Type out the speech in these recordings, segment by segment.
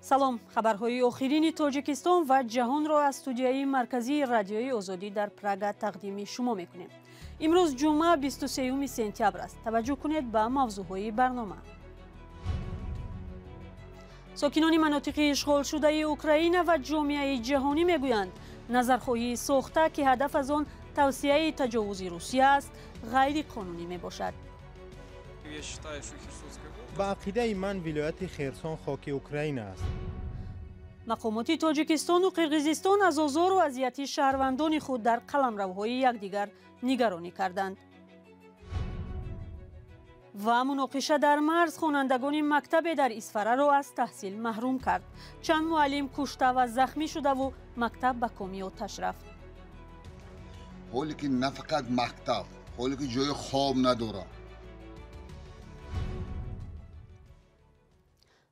Салом, хабарҳои охирини Тоҷикистон ва ҷаҳонро аз студияи марказии Радиои Озодӣ дар Прага тақдими шумо мекунем. Имрӯз ҷумъа, 23 сентябр аст. Таваҷҷӯҳ кунед ба мавзӯъҳои барнома. Сокинони манотиқи ишғолшудаи Украина ва ҷомеаи ҷаҳонӣ мегӯянд, назархоҳии сохта, ки ҳадаф аз он тавсияи таҷовузи Русия аст, ғайриқонунӣ мебошад. Ба ақидаи ман, вилояти Херсон хоки Украина аст. Мақомоти Тоҷикистону Қирғизистон аз озору азияти шаҳрвандони худ дар қаламравҳои якдигар нигаронӣ карданд. Ва муноқиша дар марз хонандагони мактабе дар Исфараро аз таҳсил маҳрум кард. Чанд муаллим кушта ва захмӣ шудаву мактаб ба коми оташ рафт. Ҳоле ки на фақат мактаб, ҳоле ки ҷои хоб надорам.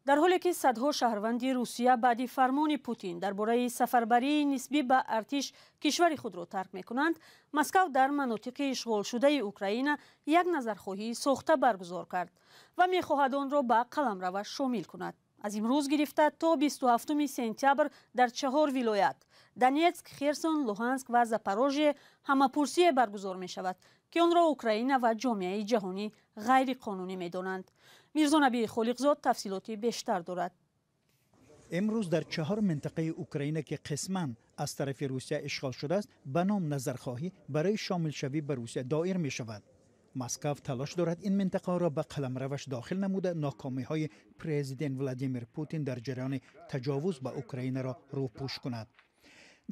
Дар ҳоле ки садҳо шаҳрванди Русия баъди фармони Путин дар бораи сафарбарии нисбӣ ба артиш кишвари худро тарк мекунанд, Москав дар манотиқи ишғолшудаи Украина як назархоҳии сохта баргузор кард ва мехоҳад онро ба қаламраваш шомил кунад. Аз имрӯз гирифта то 27 сентябр дар чаҳор вилоят — Донецк, Херсон, Луҳанск ва Запорожье — ҳамапурсие баргузор мешавад, ки онро Украина ва ҷомеаи ҷаҳонӣ ғайриқонунӣ медонанд. Мирзонаби Холиқзод тафсилоти бештар дорад. Имрӯз дар чаҳор минтақаи Украина, ки қисман аз тарафи Русия ишғол шудааст, ба ном назархоҳӣ барои шомилшавӣ ба Русия доир мешавад. Москав талош дорад ин минтақаро ба қаламраваш дохил намуда, нокомиҳои президент Владимир Путин дар ҷараёни таҷовуз ба Украинаро рӯпӯш кунад.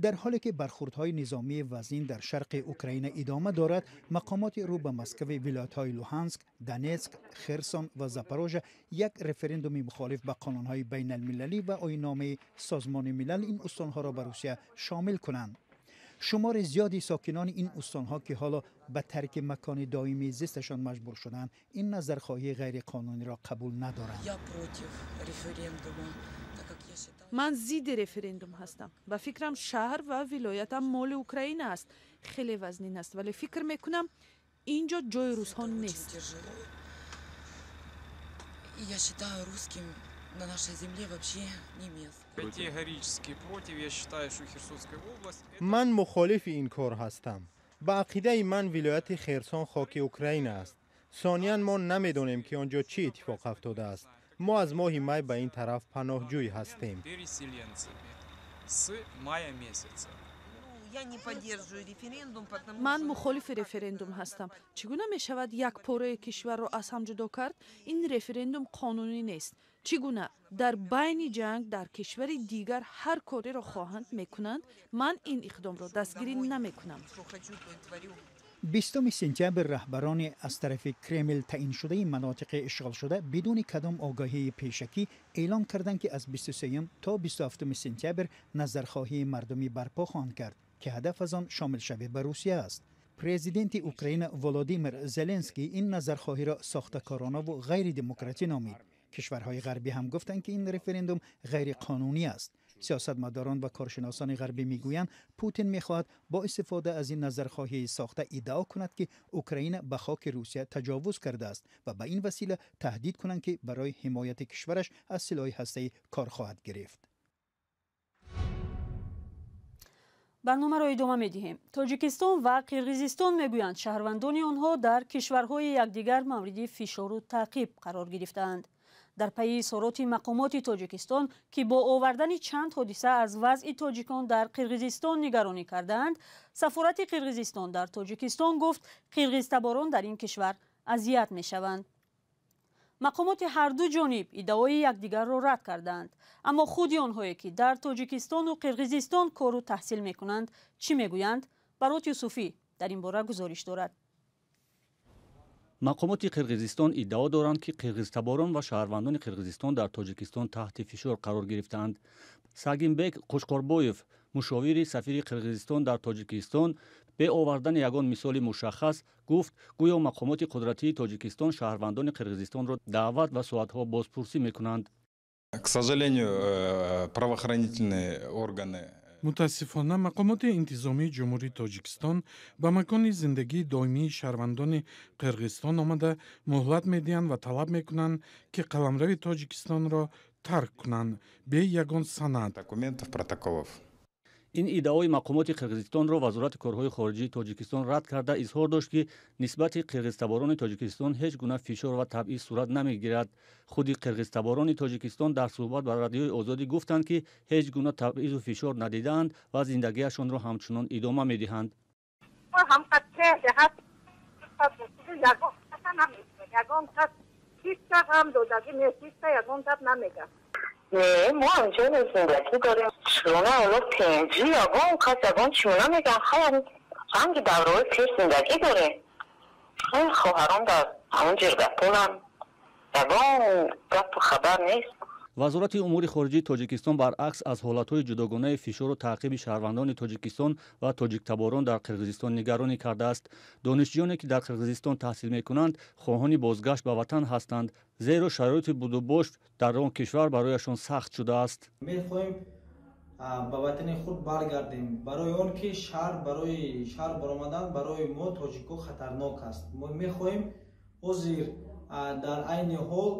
Дар ҳоле ки бархурдҳои низомии вазнин дар шарқи Украина идома дорад, мақомоти рӯ ба Москави вилоятҳои Луҳанск, Донецк, Херсон ва Запорожа як референдуми мухолиф ба қонунҳои байналмилалӣ ва оинномаи Созмони Милал ин устонҳоро ба Русия шомил кунанд. Шумори зиёди сокинони ин устонҳо, ки ҳоло ба тарки макони доимии зисташон маҷбур шуданд, ин назархоҳии ғайриқонуниро қабул надоранд. Ман зидди референдум ҳастам. Ба фикрам, шаҳр ва вилоятам моли Украина аст. Хеле вазнин аст, вале фикр мекунам, ин ҷо ҷои русҳо нест. Я считаю, русским на нашей земле вообще не место. Категорически против. Я считаю, что Херсонская область. Ман мухолифи ин кор ҳастам. Ба ақидаи ман, вилояти Херсон хоки Украина аст. Сониян, мо намедонем, ки он ҷо чӣ иттифоқ афтодааст. Мо аз моҳи май ба ин тараф паноҳҷӯй ҳастем. Переселенцами с мая месяца. Ман мухолифи референдум ҳастам. Чӣ гуна мешавад як пораи кишварро аз ҳам ҷудо кард? Ин референдум қонунӣ нест. Чӣ гуна дар байни ҷанг дар кишвари дигар ҳар кореро хоҳанд, мекунанд? Ман ин иқдомро дастгирӣ намекунам. 20 сентябр раҳбарони аз тарафи Кремл таъиншудаи манотиқи ишғолшуда бидуни кадом огаҳии пешакӣ эълон карданд, ки аз 23 то 27 сентябр назархоҳии мардумӣ барпо хоҳанд кард, ки ҳадаф аз он шомилшавӣ ба Русия аст. Президенти Украина Володимир Зеленский ин назархоҳиро сохтакоронаву ғайридемократӣ номид. Кишварҳои ғарбӣ ҳам гуфтанд, ки ин референдум ғайриқонунӣ аст. Сиёсатмадорон ва коршиносони ғарбӣ мегӯянд, Путин мехоҳад бо истифода аз ин назархоҳии сохта иддао кунад, ки Украина ба хоки Русия таҷовуз кардааст, ва ба ин васила таҳдид кунанд, ки барои ҳимояти кишвараш аз силоҳи ҳастаӣ кор хоҳад гирифт. Барномаро идома медиҳем. Тоҷикистон ва Қирғизистон мегӯянд, шаҳрвандони онҳо дар кишварҳои якдигар мавриди фишору таъқиб қарор гирифтаанд. Дар пайи изҳороти мақомоти Тоҷикистон, ки бо овардани чанд ҳодиса аз вазъи тоҷикон дар Қирғизистон нигаронӣ кардаанд, сафорати Қирғизистон дар Тоҷикистон гуфт, қирғизтаборон дар ин кишвар азият мешаванд. Мақомоти ҳарду ҷониб иддаои якдигарро рад кардаанд, аммо худи онҳое, ки дар Тоҷикистону Қирғизистон кору таҳсил мекунанд, чӣ мегӯянд? Барот Юсуфӣ дар ин бора гузориш дорад. Мақомоти Қирғизистон иддао доранд, ки қирғизтаборон ва шаҳрвандони Қирғизистон дар Тоҷикистон таҳти фишор қарор гирифтаанд. Сагинбек Қушқорбоев, мушовири сафири Қирғизистон дар Тоҷикистон, бе овардани ягон мисоли мушаххас гуфт, гӯё мақомоти қудратии Тоҷикистон шаҳрвандони Қирғизистонро даъват ва соатҳо бозпурсӣ мекунанд. К сожалению, правоохранительные органы Мутаассифона, мақомоти интизомии Ҷумҳурии Тоҷикистон ба макони зиндагии доимии шаҳрвандони Қирғизистон омада, муҳлат медиҳанд ва талаб мекунанд, ки қаламрави Тоҷикистонро Тарк кунанд бе ягон санад. Документов, протоколов. Ин иддаои мақомоти Қирғизистонро Вазорати корҳои хориҷии Тоҷикистон рад карда, изҳор дошт, ки нисбати қирғизтаборони Тоҷикистон ҳеҷ гуна фишор ва табъиз сурат намегирад. Худи қирғизтаборони Тоҷикистон дар суҳбат ба Радиои Озодӣ гуфтанд, ки ҳеҷ гуна табъизу фишор надидаанд ва зиндагиашонро ҳамчунон идома медиҳанд. Не, мо инҷо зиндагӣ дорем. Чигуна ҳоло тинҷӣ, ягон кас ягон чимо намеган. Хай, ранги давраҳои пеш зиндагӣ дорем. Хай, хоҳарон дар ҳамон ҷиргатоланд, ягон гапу хабар нест. Вазорати умури хориҷии Тоҷикистон баръакс аз ҳолатҳои ҷудогонаи фишору таъқиби шаҳрвандони Тоҷикистон ва тоҷиктаборон дар Қирғизистон нигаронӣ кардааст. Донишҷӯёне, ки дар Қирғизистон таҳсил мекунанд, хоҳони бозгашт ба ватан ҳастанд, зеро шароити будубош дар он кишвар барояшон сахт шудааст. Мехоҳем ба ватани худ баргардем, барои он ки шаҳр, барои шаҳр баромадан барои мо тоҷикҳо хатарнок аст. Мо мехоҳем, ҳозир дар айни ҳол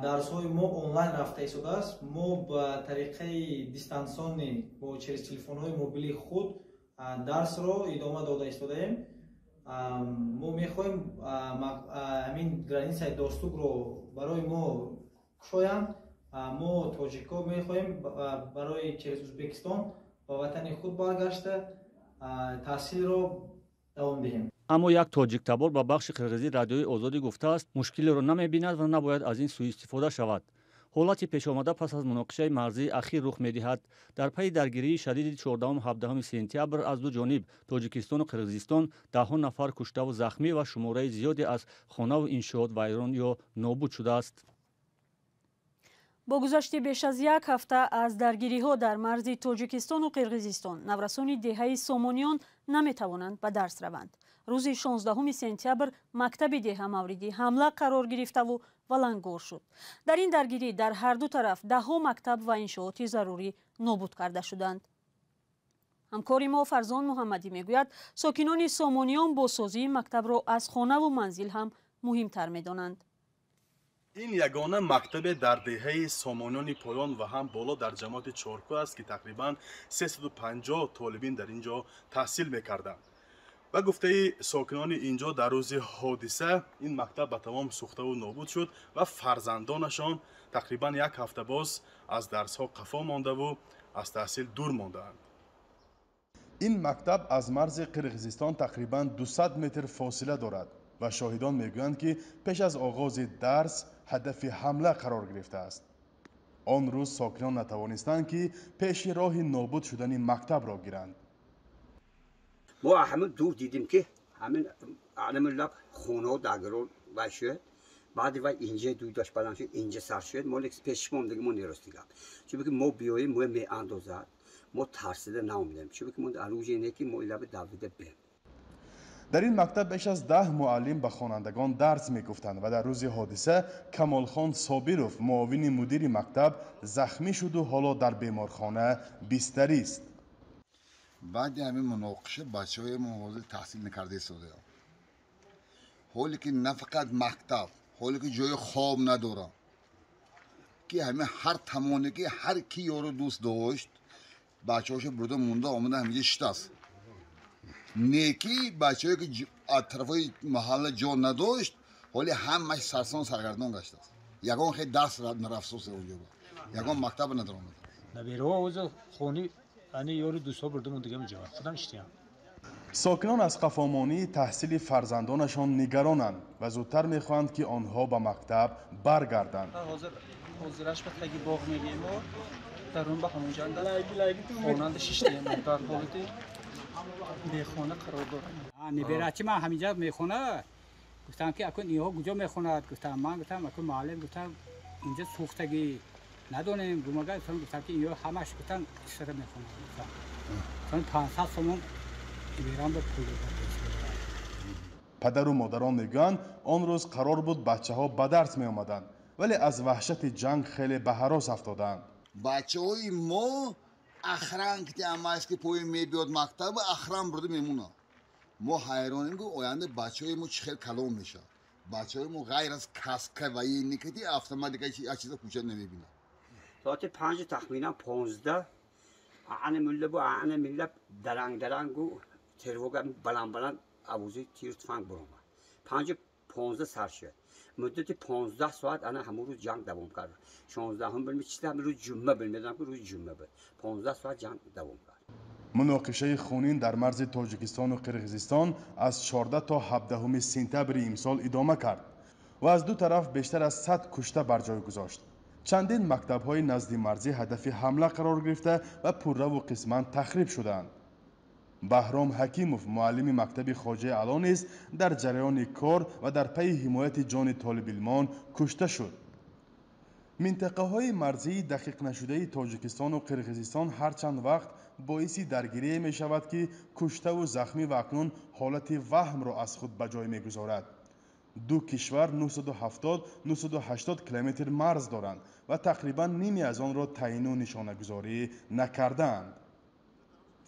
дарсҳои мо онлайн рафта истодааст. Мо ба тариқаи дистанционный, бо через телефонҳои мобилии худ дарсро идома дода истодаем. Мо мехоҳем ҳамин границаи Достукро барои мо кушоянд. Мо тоҷикҳо мехоҳем барои через Узбекистон ба ватани худ баргашта, таҳсилро давом диҳем. Аммо як тоҷиктабор ба бахши қирғизии Радиои Озодӣ гуфтааст, мушкилеро намебинад ва набояд аз ин сӯистифода шавад. Ҳолати пешомада пас аз муноқишаи марзии ахир рух медиҳад. Дар пайи даргирии шадиди 14-17 сентябр аз ду ҷониб, Тоҷикистону Қирғизистон, даҳҳо нафар куштаву захмӣ ва шумораи зиёде аз хонаву иншоот вайрон ё нобуд шудааст. Бо гузашти беш аз як ҳафта аз даргириҳо дар марзи Тоҷикистону Қирғизистон, наврасони деҳаи Сомониён наметавонанд ба дарс раванд. Рӯзи 16 сентябр мактаби деҳа мавриди ҳамла қарор гирифтаву валангор шуд. Дар ин даргирӣ дар ҳарду тараф даҳҳо мактаб ва иншооти зарурӣ нобуд карда шуданд. Ҳамкори мо Фарзон Муҳаммадӣ мегӯяд, сокинони Сомониён бозсозии мактабро аз хонаву манзил ҳам муҳимтар медонанд. Ин ягона мактабе дар деҳаи Сомониёни Поён ва ҳам Боло дар ҷамоати Чоркӯ аст, ки тақрибан 350 толибин дар ин ҷо таҳсил мекарданд. Ба гуфтаи сокинони ин ҷо, дар рӯзи ҳодиса ин мактаб ба тамом сӯхтаву нобуд шуд ва фарзандонашон тақрибан як ҳафта боз аз дарсҳо қафо мондаву аз таҳсил дур мондаанд. Ин мактаб аз марзи Қирғизистон тақрибан 200 метр фосила дорад ва шоҳидон мегӯянд, ки пеш аз оғози дарс ҳадафи ҳамла қарор гирифтааст. Он рӯз сокинон натавонистанд, ки пеши роҳи нобуд шудани мактабро гиранд. Мо ҳамин дур дидим, ки ҳамин алами лаб хонаҳо дагирон вай шуд. Баъди вай инҷа дудаш баланд шуд, инҷа сар шуд. Мо лекс пеши мондагӣ мо неростига, чунки мо биёем, мо меандозад. Мо тарсида наомадем, чунки мо оружие не, ки мо илаби давида бем. Дар ин мактаб беш аз 10 муаллим ба хонандагон дарс мегуфтанд ва дар рӯзи ҳодиса Камолхон Собиров, муовини мудири мактаб, захмӣ шуду ҳоло дар беморхона бистарист. Баъди ҳамин муноқиша бачаҳои мо ҳозир таҳсил накарда истодаям. Ҳоле ки на фақат мактаб, ҳоле ки ҷои хоб надорам, ки ҳамин ҳар тамоне ки ҳар ки ёру дӯст дошт, бачаҳошо бурда монда омада ҳаминҷа шитааст. Неки бачаҳое ки аз тарафҳои маҳалла ҷо надошт, ҳоли ҳамаш сарсон саргардон гаштааст. Ягон хел дарс нарафтост онҷо, ягон мактаб надаромада. Набераҳо ҳозир хони ани ёру дӯстҳо бурда мондагам инҷо, худам иштиям. Сокинон аз қафомонии таҳсили фарзандонашон нигаронанд ва зудтар мехоҳанд, ки онҳо ба мактаб баргарданд. Ҳозираш ба таги боғ мегӯем, дар он ба ҳамонҷанда хонанда шиштем, дар ҳолати бехона қарор дорам. Неберачи ман ҳаминҷа мехонад. Гуфтам, ки акун инҳо куҷо мехонад? Гуфтам, ман гуфтам, акун муаллим гуфтам, инҷа сӯхтагӣ надонем. Гумага гуфтам, ки инҳо ҳамаш гуфтам исра мехонад. Гуфтам, 500 сомон неберам ба пул. Падару модарон мегӯянд, он рӯз қарор буд бачаҳо ба дарс меомаданд, вале аз ваҳшати ҷанг хеле ба ҳарос афтодаанд. Бачаҳои мо охран ки амаш ки пои мебиёд мактаб, охран бурда мемонад. Мо ҳайронем, ки оянда бачаҳои мо чӣ хел калон мешавад. Бачаҳои мо ғайр аз каска ва еникати автоматика як чиза кӯча намебинад. Соати 5 тахминан 15 ана мулла бу ана миллат даранг дарангу тервога баланд баланд авози тир туфанг буромад. 5:15 сар шуд. Муддати 15 соат ана ҳамон рӯз ҷанг давом кард. 16 билми чита рӯз ҷумъа билмедонам ки рӯзи ҷумъа буд. 15 соат ҷанг давом кард. Муноқишаи хунин дар марзи Тоҷикистону Қирғизистон аз 14 то 17 сентябри имсол идома кард ва аз ду тараф бештар аз 100 кушта бар ҷой гузошт. Чандин мактабҳои назди марзӣ ҳадафи ҳамла қарор гирифта ва пурраву қисман тахриб шуданд. Баҳром Ҳакимов, муаллими мактаби Хоҷаи Аъло низ дар ҷараёни кор ва дар пайи ҳимояти ҷони толибилмон кушта шуд. Минтақаҳои марзии дақиқнашудаи Тоҷикистону Қирғизистон ҳарчанд вақт боиси даргирие мешавад, ки куштаву захмӣ ва акнун ҳолати ваҳмро аз худ ба ҷой мегузорад. Ду кишвар 970-980 километр марз доранд ва тақрибан ними аз онро таъину нишонагузорӣ накардаанд.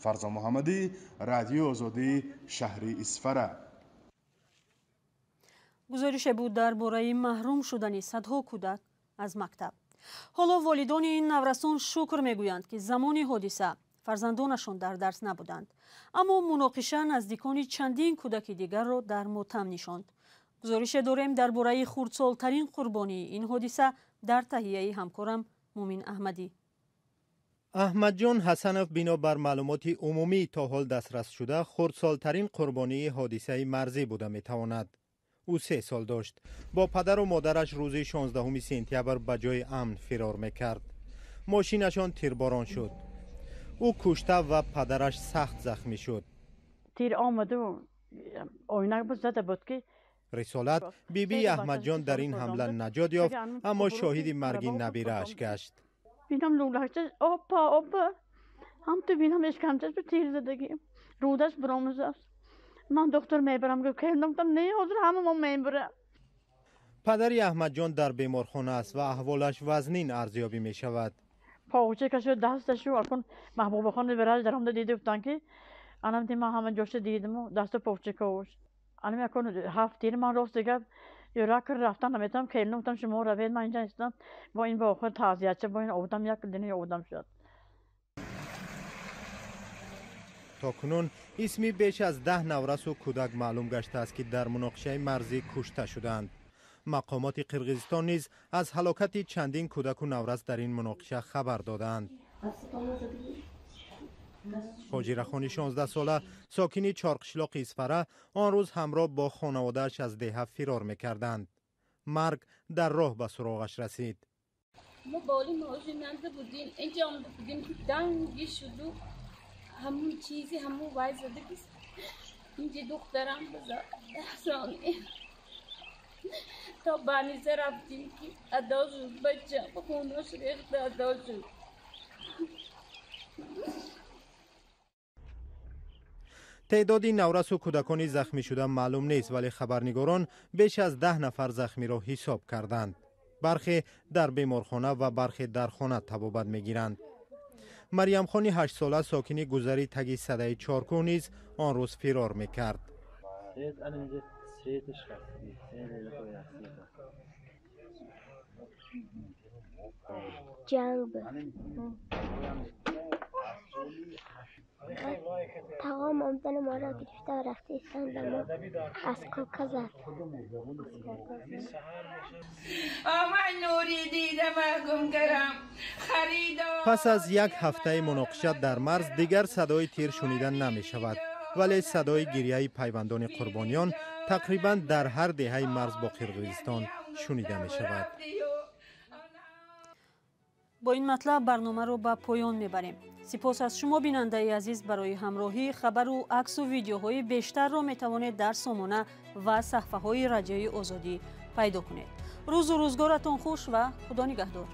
Фарзон Муҳаммадӣ, Радиои Озодӣ, шаҳри Исфара. Гузорише буд дар бораи маҳрум шудани садҳо кӯдак аз мактаб. Ҳоло волидони ин наврасон шукр мегӯянд, ки замони ҳодиса фарзандонашон дар дарс набуданд. Аммо муноқиша наздикони чандин кӯдаки дигарро дар мотам нишонд. Гузорише дорем дар бораи хурдсолтарин қурбонии ин ҳодиса дар таҳияи ҳамкорам Мумин Аҳмадӣ. Аҳмадҷон Ҳасанов бинобар маълумоти умумӣ то ҳол дастрас шуда хурдсолтарин қурбонии ҳодисаи марзӣ буда метавонад. Ӯ 3 сол дошт. Бо падару модараш рӯзи 16 сентябр ба ҷои амн фирор мекард. Мошинашон тирборон шуд. Ӯ кушта ва падараш сахт захмӣ шуд. Тир омаду оинак буд, зада буд ки Рисолат бибии Аҳмадҷон дар ин ҳамла наҷот ёфт, аммо шоҳиди марги набирааш гашт. Бинам лӯлакча опа опа ҳам ту бинам ишкамчаш ба тир задагӣ рӯдаш биромизааст. Ман доктор мебарам, гуфт кардам, не ҳозир ҳама мо мебарам. Падари Аҳмадҷон дар беморхона аст ва аҳволаш вазнин арзёбӣ мешавад. Погча кашу дасташу акун Маҳбубахон вираж даромда дида гуфтанд ки анам ди ман ҳама ҷоша дидиму дасту погча кош. Анам акун ҳафт тир ман рост дигар юрак рафтан наметавонам, келинам гуфтам шумо равед, ман инҷа истам. Бо ин ба охир таъзияча бо ин одам як дини одам шуд. То кунун исми беш аз 10 наврасу кӯдак маълум гаштааст, ки дар муноқишаи марзӣ кушта шуданд. Мақомоти Қирғизистон низ аз ҳалокати чандин кӯдаку наврас дар ин муноқиша хабар додаанд. Ҳоҷирахони 16сола сокини Чорқишлоқи Исфара он рӯз ҳамроҳ бо хонаводааш аз деҳа фирор мекарданд. Марг дар роҳ ба суроғаш расид. Мо боли мошинанда будем, инҷа омада будем ки данги шуду ҳамун чизи ҳамун вай зада ки инҷа духтарам бизани то баниза рафтем ки адо шуд, бача хунаш рехта адо шуд. Теъдоди наврасу кӯдакони захмӣ шуда маълум нест, вале хабарнигорон беш аз 10 нафар захмиро ҳисоб карданд. Бархе дар беморхона ва бархе дар хона табобат мегиранд. Марьямхони 8сола сокини гузари таги садаи Чоркӯҳ низ он рӯз фирор мекард. Ҷанг буд. Тағом омадани моро гирифта рафта истанд, ба мо аз кока зад. Пас аз як ҳафтаи муноқиша дар марз дигар садои тир шунида намешавад, вале садои гирияи пайвандони қурбониён тақрибан дар ҳар деҳаи марз бо Қирғизистон шунида мешавад. Бо ин матлаб барномаро ба поён мебарем. Сипос аз шумо бинандаи азиз барои ҳамроҳӣ. Хабару аксу видеоҳои бештарро метавонед дар сомона ва саҳфаҳои Радиои Озодӣ пайдо кунед. Рӯзу рӯзгоратон хуш ва Худо нигаҳдор.